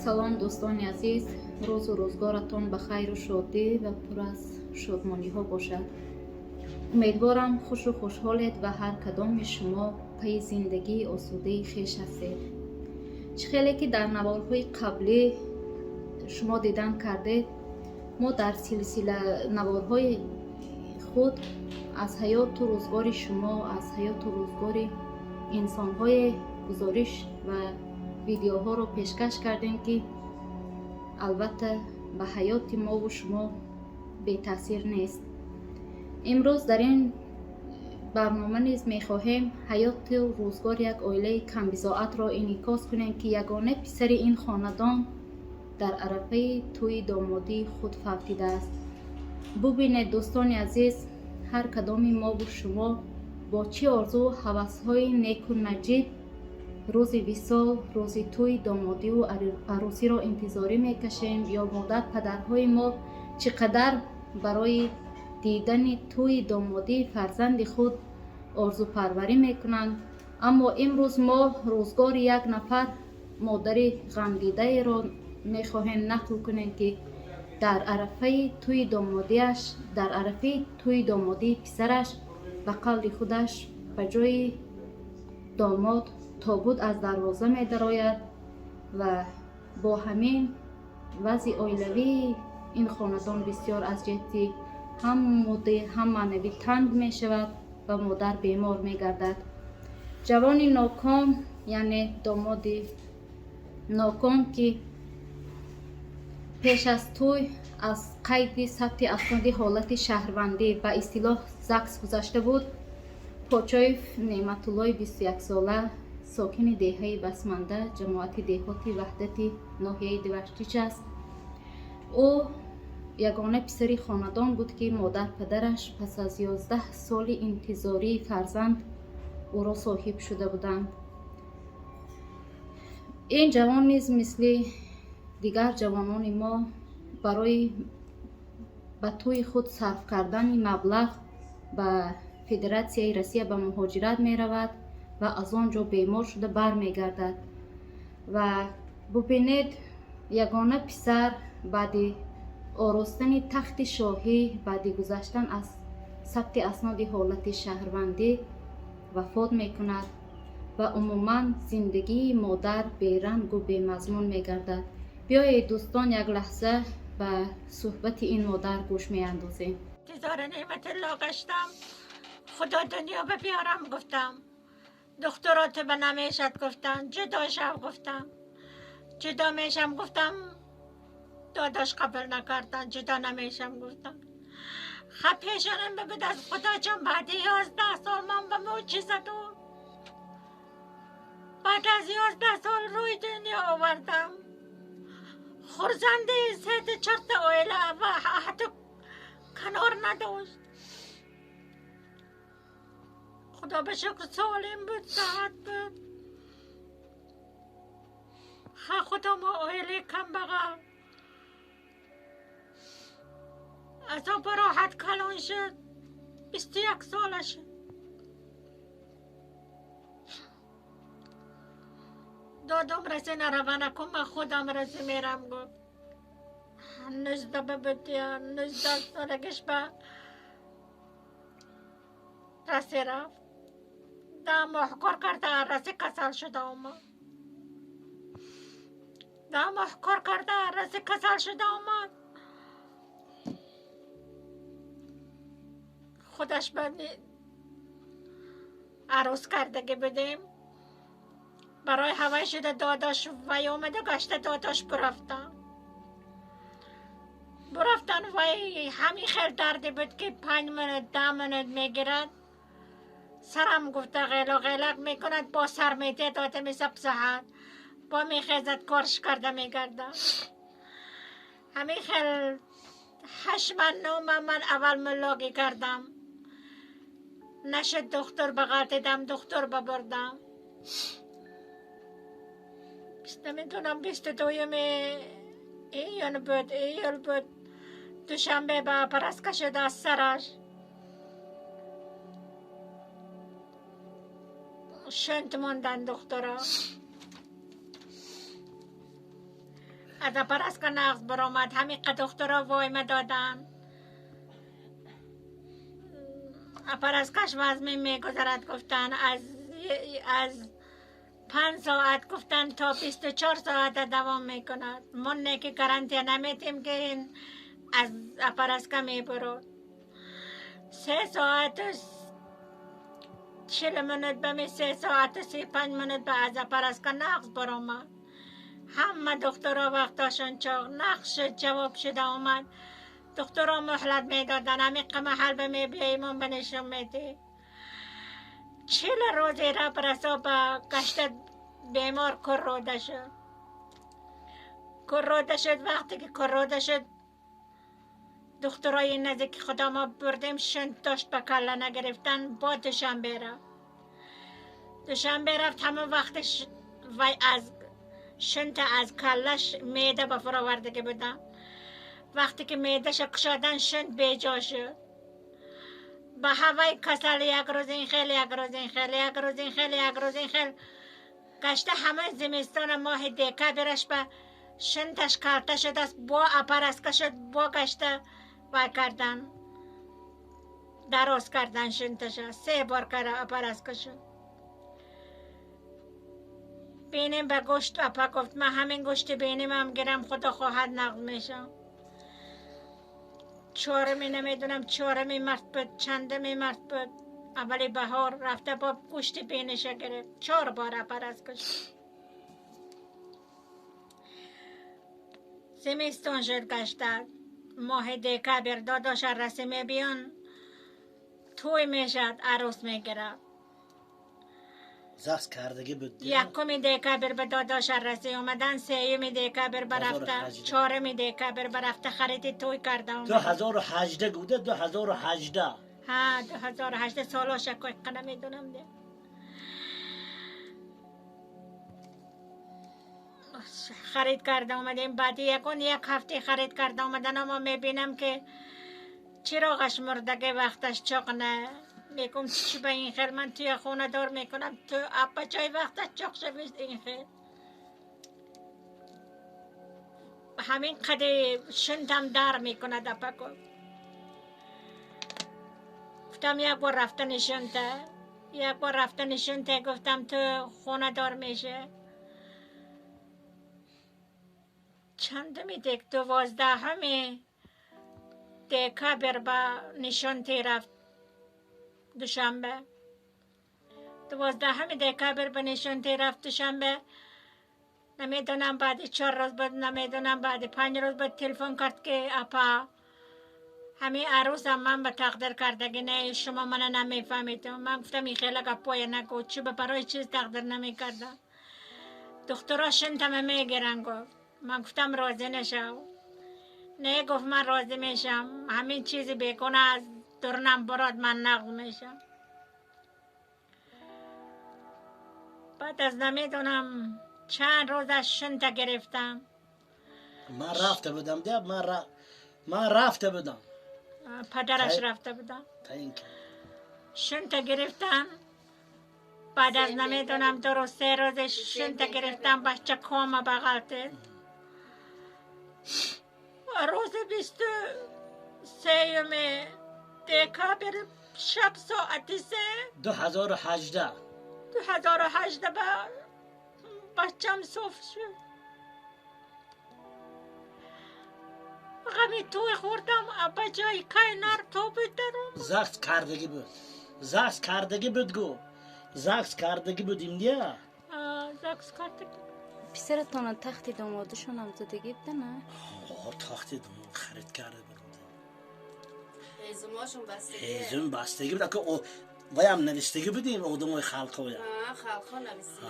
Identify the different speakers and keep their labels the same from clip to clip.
Speaker 1: Салом, дӯстони азиз, рӯзу рӯзгоратон ба хайру шодӣ ва пур аз шодмониҳо бошад. Умедворам, хушу хушҳолед ва ҳар кадоми шумо пайи зиндагии осудаи хеш ҳастед. Чӣ хеле ки дар наворҳои қаблӣ шумо дидан кардед, мо дар силсила наворҳои худ аз ҳаёту рӯзгори шумо, аз ҳаёту рӯзгори инсонҳое гузориш ва видеоҳоро пешкаш кардем, ки албатта ба ҳаёти мову шумо бетаъсир нест. Имрӯз дар ин барнома низ мехоҳем ҳаёту рӯзгори як оилаи камбизоатро инъикос кунем, ки ягона писари ин хонадон дар арафаи тӯи домодии худ фавтидааст. Бубинед, дӯстони азиз, ҳар кадоми мову шумо бо чӣ орзуу ҳавасҳои неку наҷиб рӯзи висол, рӯзи тӯи домодиву арӯсиро интизорӣ мекашем, ё модар падарҳои мо чӣ қадар барои дидани тӯи домодии фарзанди худ орзупарварӣ мекунанд. Аммо имрӯз мо рӯзгори як нафар модари ғамдидаеро мехоҳем нақл кунем, ки дар арафаи тӯи домодиаш, дар арафаи тӯи домодии писараш, ба қавли худаш, ба ҷои домод тобут аз дарвоза медарояд ва бо ҳамин вазъи оилавии ин хонадон бисёр аз ҷиҳати ҳам моддӣ, ҳам маънавӣ танг мешавад ва модар бемор мегардад. Ҷавони ноком, яъне домоди ноком, ки пеш аз тӯй аз қайди сабти асноди ҳолати шаҳрвандӣ, ба истилоҳ ЗАГС, гузашта буд, Почоев Неъматуллои 21сола, сокини деҳаи Басманда, ҷамоати деҳоти Ваҳдати ноҳияи Деваштич аст. Ӯ ягона писари хонадон буд, ки модар падараш пас аз 11 соли интизории фарзанд ӯро соҳиб шуда буданд. Ин ҷавон низ мисли дигар ҷавонони мо барои ба тӯи худ сарф кардани маблағ ба Федератсияи Россия ба муҳоҷират меравад ва аз он ҷо бемор шуда бармегардад. Ва бубинед, ягона писар баъди оростани тахти шоҳӣ, баъди гузаштан аз сабти асноди ҳолати шаҳрвандӣ вафот мекунад ва умуман зиндагии модар берангу бемазмун мегардад. Биёед, дӯстон, як лаҳза ба суҳбати ин модар гӯш меандозем.
Speaker 2: Интизори Неъматулло гаштам, худо дунё бибиёрам гуфтам. Духтурото ба намешад гуфтан, ҷудо шав гуфтам. Ҷудо мешам гуфтам, додаш қабул накардан, ҷудо намешам гуфтам. Хаб, пешонам бибуд аз худоҷон, баъди 11 сол ман ба мӯъҷиза дод. Баъд аз 11 сол рӯи дунё овардам. Хурзанди сету чорта оила ва ҳатто канор надошт. Худо ба шукр, солим буд, саҳат буд. Ха, худо мо оилаи камбағал. Азобу роҳат калон шуд, 21 сола шуд. Додом расе нарава накун, ман худам расе мерам гуфт. 19 бибуд я 19 солагиш ба расе рафт. 10 моҳ кор карда, расе касал шуда омад. 10 моҳ кор карда, расе касал шуда омад. Худаш ба арӯс кардагӣ будем. Барои ҳавай шуда додош вай омаду гашта, додош бурафтан. Бурафтан, вай ҳамин хел дарде буд, ки 5 минут, 10 минут мегирад. Сарам гуфта ғело ғелак мекунад, бо сар медиҳад одами сабзаҳат. Бо мехезад, корш карда мегардад. Ҳамин хел 8 ман, 9 ман ман аввал муллогӣ кардам. Нашуд, духтур бағалтидам, духтур бабурдам. Намедонам, 22-юми июн буд, июл буд. Душанбе ба параска шуда аз сараш. Шунт мондан духтура. از اپرسکا نقص برآمد. همین دخترها وایمه دادن. اپرسکاش وزمی میگذرد گفتن از 5 ساعت گفتن تا 24 ساعت دوام میکند. ما نه که گارانتی نمیتیم که این از اپرسکا میبرد. 3 ساعت 40 منت به 3 ساعت 35 منت به از اپرسکا نقص برآمد. همه دکترها وقتاشون چاق نقش جواب شده آمد. دکترها مهلت میدادن، همین محل به می بیاییم به نشون میدی. 40 روزی را برسا به گشت بیمار کروده شد. کروده شد. وقتی که کروده شد دکترای نزدیک خدا ما بردیم، شنت داشت به کله نگرفتن. با دوشنبه رفت. دوشنبه رفت همه وقتش وی از شنت از کلش میده به فراوردگی بودم. وقتی که میدهش کشادن شنت بیجا شد. به هوای کسل یک روز این خیل، یک روز این خیل، یک روز این خیل، یک روز این خیل گشته. همه زمستان ماه دکه برش به شنتش کلته شد است، با اپرسکه شد، با گشته وای کردن دراز کردن شنتش. 3 بار کرده اپرسکه شد. بینیم به گوشت اپا گفت من همین گوشت بینیم هم گیرم خدا خواهد نقد میشم. چهارمی نمیدونم چهارمی مرد بود چندمی مرد بود. اولی بهار رفته با گوشت بینش گرفت. 4 بار اپرسکه شد. زمستان شد گشته ماه دکبر داداش رسیمه بیان توی میشد عروس میگیره.
Speaker 3: زخص کردگی بود.
Speaker 2: یکمی دکبر به داداش رسی اومدن، سیومی دکبر برفته، چهارمی دکبر برفته خرید توی کرده اومدن.
Speaker 3: 2018 بوده. 2018.
Speaker 2: ها 2018 سالاش که نمیدونم ده. خرید کرده اومدیم. بعد یک هفته خرید کرده اومدن اما میبینم که چراغش مردگه وقتش چاق نه. میگم چی به این خیل من توی خونه دار میکنم تو اپا چای وقتش چاق شویست این خیل. همین قدر شنتم در میکند اپا گفت. گفتم یک بار رفته نشونته، یک بار رفته نشونته. گفتم تو خونه دار میشه. چندمی دک 12 دکبر به نشونتی رفت دوشنبه. 12 دکبر به نشونتی رفت دوشنبه. نمیدونم بعد 4 روز بود، نمیدونم بعد 5 روز بود تلفن کرد که اپا همین عروسم من به تقدیر کردگی نه، شما من نمیفهمید. من گفتم این خیلی گپای نگو، چی به برای چیز تقدیر نمیکردم. دکترها شنتم میگیرن گفت. من گفتم راضی نشو. نه گفت من راضی میشم، همین چیزی بکنه از درنم براد من نقد میشم. بعد از نمیدونم چند روز از شنت گرفتم.
Speaker 3: من رفته بودم ده، من رفته بودم. پدرش
Speaker 2: رفته بودم. شنت گرفتم. بعد از نمیدونم 2 روز 3 روز شنت گرفتم. بچه کام بغل تید. روز 23 دکبر شب ساعت 3
Speaker 3: 2018
Speaker 2: 2018 بچم صوف شد. غمی توی خوردم بچه کینار تو بدرم.
Speaker 3: زخص کردگی بود. زخص کردگی بود گو. زخص کردگی بودیم دیگه.
Speaker 2: زخص کردگی.
Speaker 1: پسرتان تخت دامادشون هم زدگی بوده نه؟
Speaker 3: آه تخت داماد خرید کرده بود.
Speaker 4: هیزماشون بستگی.
Speaker 3: هیزم بستگی بود که او ویم نوشتگی بودیم آدمای خلقا.
Speaker 4: خلقا نوشتگی.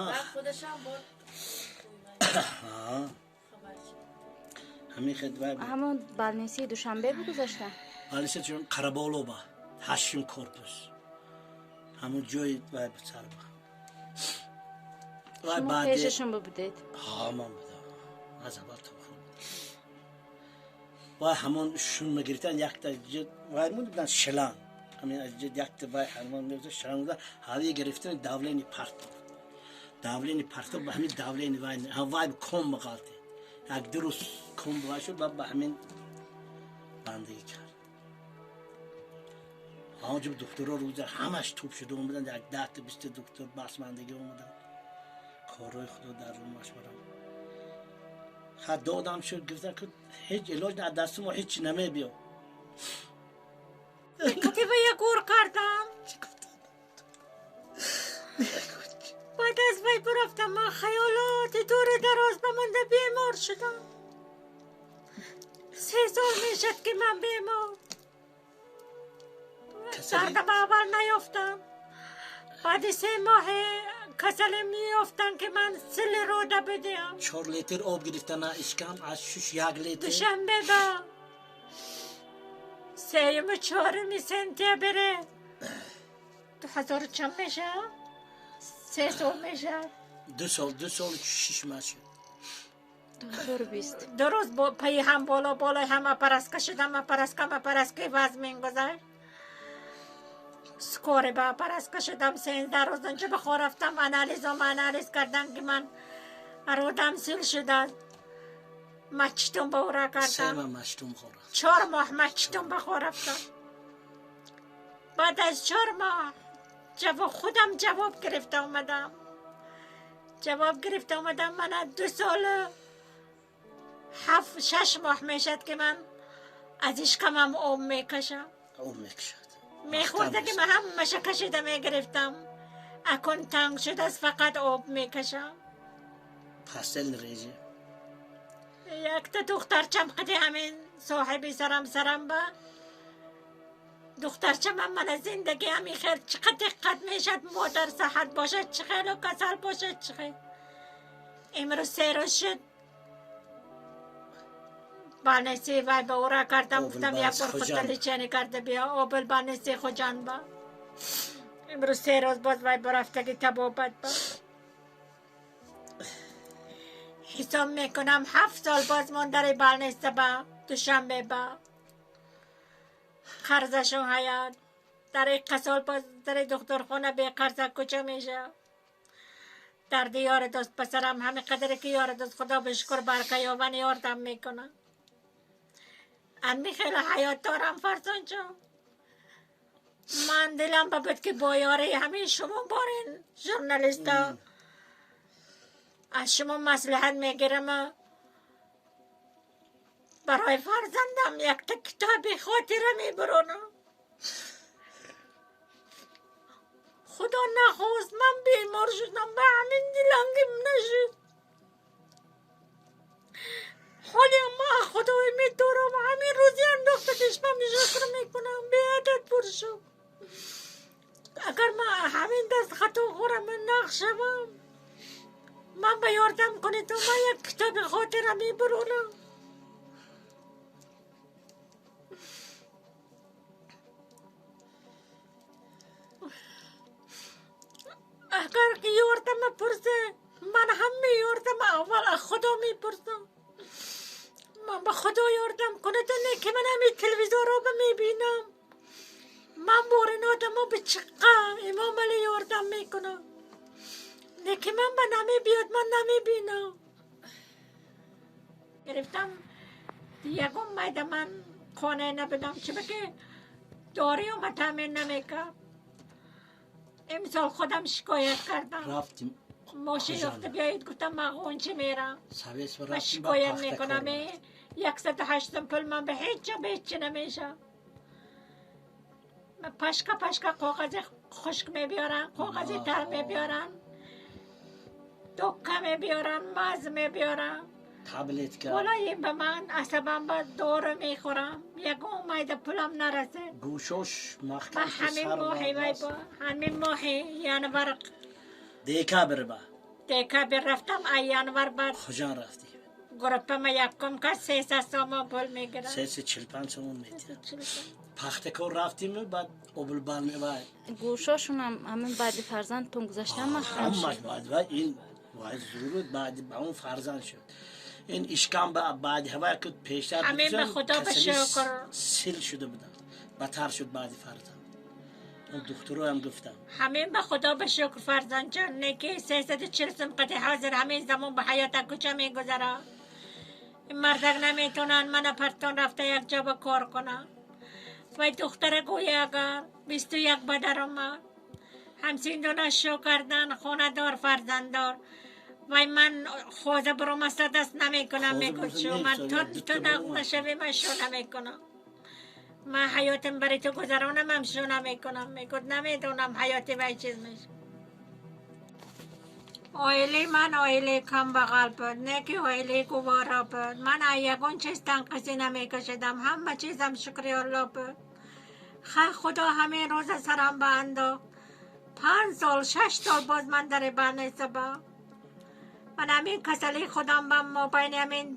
Speaker 4: بعد خودش هم برد.
Speaker 3: همین خدمت.
Speaker 1: همون بالنسی دوشنبه بود گذاشتن.
Speaker 3: بالنسی چون قرابالو با هشتم корпус. همون جای وای بسر با.
Speaker 1: وای بعد پیششون بودید.
Speaker 3: ها من بودم. از اول تا آخر. وای همون شون میگرفتن یک تا وای مون بودن شلان. همین از یک تا وای همون میگفتن شلان بودن. هاوی گرفتن давление партов. Давление партов به همین давление وای هوای کم مقالتی. Як ду рӯз кун бува шуд, баъд ба ҳамин бандагӣ кард. Ҳоҷиб духтуро рӯза ҳамаш туп шуда омаданд, як 10 та 20 та духтур басмандагӣ омаданд. Корҳои худо дар рӯ машварам. Ха додам шуд, гуфтам ки ҳеҷ илоҷ аз дасти мо ҳеҷ намебиё.
Speaker 2: Катиба як гур кардам. Баъд аз вай бирафтам, ман хаёлоти дури дароз бамонда бемор шудам. 3 сол мешад ки ман бемор. Дардам аввал наёфтам. Баъди 3 моҳ касале меёфтам ки ман сили рӯда бидиҳам.
Speaker 3: 4 литр об гирифтан ишкам, аз шуш 1 литр.
Speaker 2: Душанбе ба 3-4 сентябр 2000 чанд мешавад? 3 сол мешавад.
Speaker 3: 2 сол, 2 сол 6 моҳ шуд.
Speaker 1: 2020.
Speaker 2: 2 рӯз пайи ҳам боло болои ҳам апараска шудам, апараска вазн мегузашт. Скоро ба апараска шудам, 13 рӯз онҷо ба хор рафтам, анализ кардам ки ман рӯдам сил шудааст. Мачтум ба ура кардам.
Speaker 3: 3 моҳ мачтум хор рафтам.
Speaker 2: 4 моҳ мачтум ба хор рафтам. Баъд аз 4 моҳ худам ҷавоб гирифта омадам. Ҷавоб гирифта омадам. Ман 2 сол 6 моҳ мешад ки ман аз ишкамам об мекашам.
Speaker 3: Об мекашад.
Speaker 2: Мехӯрда ки ман ҳамаша кашида мегирифтам. Акун танг шудааст, фақат об мекашам.
Speaker 3: Пастел режи.
Speaker 2: Якта духтарчам қади ҳамин соҳиби сарам ба духтарчам ҳам мана зиндагӣ ҳамин хел чӣ қад диққат мешад, модар саҳат бошад, чӣ хелу касал бошад, чӣ хел. Имрӯз 3 рӯз шуд. Балнеси вай ба ура кардам, гуфтам як бор худта лечение карда биё, обил балнеси Хуҷанд ба. Имрӯз 3 рӯз боз вай борафтаги табобат ба. Ҳисоб мекунам 7 сол боз мондари балнеса ба, Душанбе ба. Қарзашон ҳаят. Дар қасол боз дари духтурхона беқарза куҷо мешавад? Дарди ёри дӯст пасарам ҳамин қадре ки ёри дӯст худо ба шукр барка ёван ёрдам мекунад. Ами хеле ҳаёт дорам фарзон ҷон. Ман дилам ба буд ки бо ёрии ҳамин шумо борин журналиста аз шумо маслиҳат мегирам. Барои фарзандам якта китоби хотира мебуронам. Худо нахост ман бемор шудам, ба ҳамин дилангим нашуд. ҳоле ман худои медорам, ҳамин рӯзи андохта чашмам шукр мекунам, беадад пур шуд. Агар ман ҳамин даст хато хӯрам нақш шавам, ман ба ёрдам кунед, ман як китоби хотира мебуронам. Агар ки ёрдама пурсе, ман ҳама ёрдама аввал аз худо мепурсам. Ман ба худо ёрдам кунед, не ки ман ҳамин телевизорро мебинам. Ман борин одамо ба чиққа Имом Али ёрдам мекунам. Не ки ман ба намебиёд, ман намебинам. Гирифтам ягон майда ман қонеъ набудам, чиба ки дориёма таъмин намекард. Имсол худам шикоят кардам.
Speaker 3: Рафтим.
Speaker 2: Мошин ёфта биёед, гуфтам ман ғунчи мерам.
Speaker 3: Ва
Speaker 2: шикоят мекунам. 108 пул ман ба ҳеҷ ҷо ба ҳеҷ чи намешавам. Ман пашка пашка коғази хушк мебиёрам, коғази тар мебиёрам, дукка мебиёрам, маз мебиёрам.
Speaker 3: Таблетка.
Speaker 2: Болои ба ман асабам ба дору мехӯрам. Ягон майда пулам нарасад.
Speaker 3: Гӯшош маҳкам
Speaker 2: ҳамин моҳи вай ба ҳамин моҳи январ,
Speaker 3: декабр ба
Speaker 2: декабр рафтам, ай январ ба
Speaker 3: Хуҷанд рафтӣ.
Speaker 2: Группама якум кас 300 сомон пул мегирам.
Speaker 3: 345 сомон медиҳам. Пахтакор рафтим, баъд обулбал вай.
Speaker 1: Гӯшошунам ҳамин баъди фарзандтон гузаштан маҳкам шуд.
Speaker 3: Ҳамаш баъд вай ин вай зурур баъди ба он фарзанд шуд. Ин ишкам баъди ҳавай ки пештар
Speaker 2: ҳамин ба худо ба шукр
Speaker 3: сил шуда будам, батар шуд баъди фарзанд. Он духтуроам гуфтам.
Speaker 2: Ҳамин ба худо ба шукр фарзандҷон, не ки 340 сум қади ҳозир ҳамин замон ба ҳаёта куҷо мегузарад. این مردک نمیتونن من پرتون رفته یک جا به کار کنم. وای دختر گوی اگر 21 به در آمد، همسین دونه شو کردن، خونه دار، فرزند دار. وای من خوزه برو مستا دست نمیکنم.
Speaker 3: خوزه
Speaker 2: میگو
Speaker 3: برو
Speaker 2: شو من
Speaker 3: نمی‌سازی،
Speaker 2: تو
Speaker 3: دوتا
Speaker 2: تو
Speaker 3: برو
Speaker 2: نغمه شوی، من شو نمیکنم. من حیاتم برای تو گذرانم هم شو نمیکنم. میگو نمیدونم حیاتی وای چیز میشه. оилаи ман оилаи камбағал буд, не ки оилаи гуворо буд. Ман аз ягон чиз танқисӣ намекашидам, ҳама чизам шукри Алло буд. Ха, Худо ҳамин рӯза сарам ба андохт. 5 сол, 6 сол боз ман дар больница ба ман ҳамин касалии худам ба мобайни ҳамин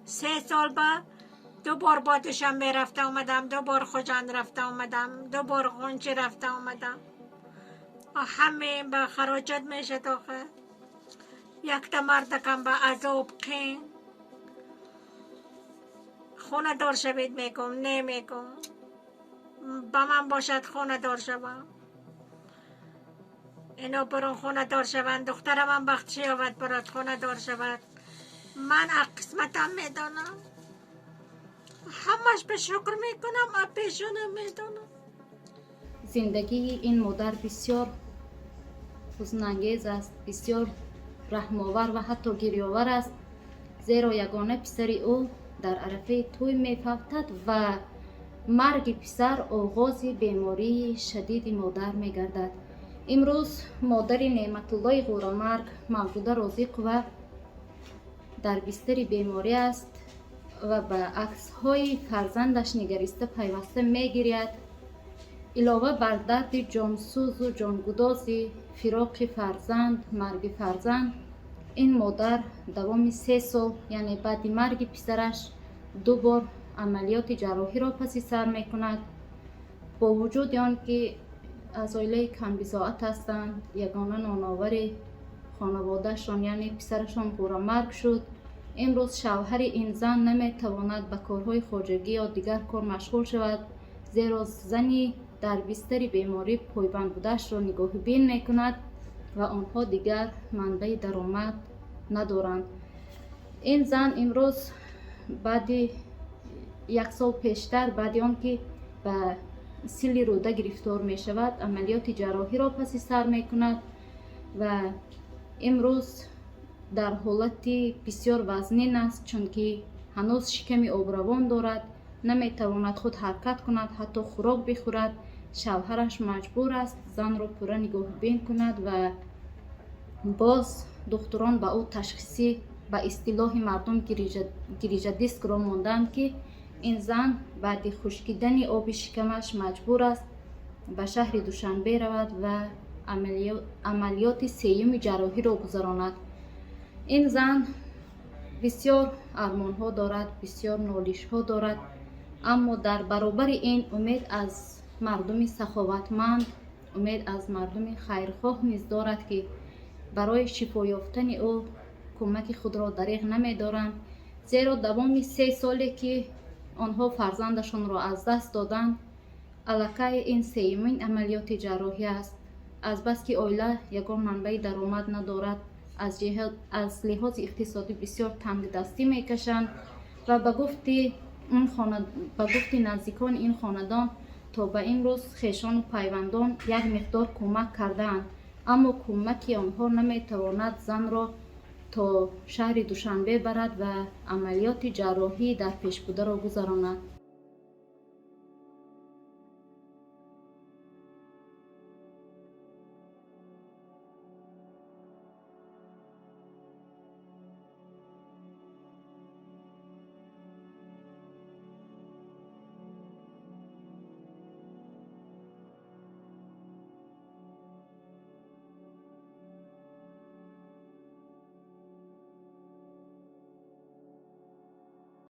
Speaker 2: 3 сол ба ду бор бо Душанбе рафта омадам, ду бор Хуҷанд рафта омадам, ду бор Ғунчӣ рафта омадам. Ҳаме ба хароҷот мешад. Охир якта мардакам ба азоб қин. Хонадор шавед мегум, не мегум. Ба ман бошад, хонадор шавам. Ино бурун хонадор шаванд, духтарамам бахтши ёвад, барод хонадор шавад. Ман аз қисматам медонам, ҳамаш ба шукр мекунам, а пешона медонам.
Speaker 1: Зиндагии ин модар бисёр ҳузнангез аст, бисёр раҳмовар ва ҳатто гирёвар аст, зеро ягона писари ӯ дар арафаи тӯй мефавтад ва марги писар оғози бемории шадиди модар мегардад. Имрӯз модари Неъматуллои Ғӯрамарг, Мавҷуда Розиқова, дар бистари беморӣ аст ва ба аксҳои фарзандаш нигариста пайваста мегиряд. Илова бар дарди ҷонсӯзу ҷонгудози фироқи фарзанд, марги фарзанд, ин модар давоми 3 сол, яъне баъди марги писараш, ду бор амалиёти ҷарроҳиро паси сар мекунад. Бо вуҷуди он ки аз оилаи камбизоат ҳастанд, ягона ноновари хонаводаашон, яъне писарашон, Ғӯрамарг шуд. Имрӯз шавҳари ин зан наметавонад ба корҳои хоҷагӣ ё дигар кор машғул шавад, зеро зани дар бистари беморӣ пойбанд будаашро нигоҳубин мекунад ва онҳо дигар манбаи даромад надоранд. Ин зан имрӯз баъди як сол пештар, баъди он ки ба сили рӯда гирифтор мешавад, амалиёти ҷарроҳиро паси сар мекунад ва имрӯз дар ҳолати бисёр вазнин аст, чунки ҳанӯз шиками обравон дорад, наметавонад худ ҳаракат кунад, ҳатто хӯрок бихӯрад. Шавҳараш маҷбур аст занро пурра нигоҳубин кунад ва боз духтурон ба ӯ ташхиси ба истилоҳи мардум грыжа дискро мондаанд, ки ин зан баъди хушкидани оби шикамаш маҷбур аст ба шаҳри Душанбе равад ва амалиёти сеюми ҷарроҳиро гузаронад. Ин зан бисёр армонҳо дорад, бисёр нолишҳо дорад, аммо дар баробари ин умед аз мардуми саховатманд, умед аз мардуми хайрхоҳ низ дорад, ки барои шифо ёфтани ӯ кӯмаки худро дареғ намедоранд, зеро давоми 3 соле ки онҳо фарзандашонро аз даст доданд, аллакай ин сеюмин амалиёти ҷарроҳӣ аст. Азбаски оила ягон манбаи даромад надорад, аз лиҳози иқтисодӣ бисёр тангдастӣ мекашанд ва ба гуфти наздикони ин хонадон, то ба имрӯз хешону пайвандон як миқдор кӯмак кардаанд, аммо кӯмаки онҳо наметавонад занро то шаҳри Душанбе барад ва амалиёти ҷарроҳии дар пешбударо гузаронад.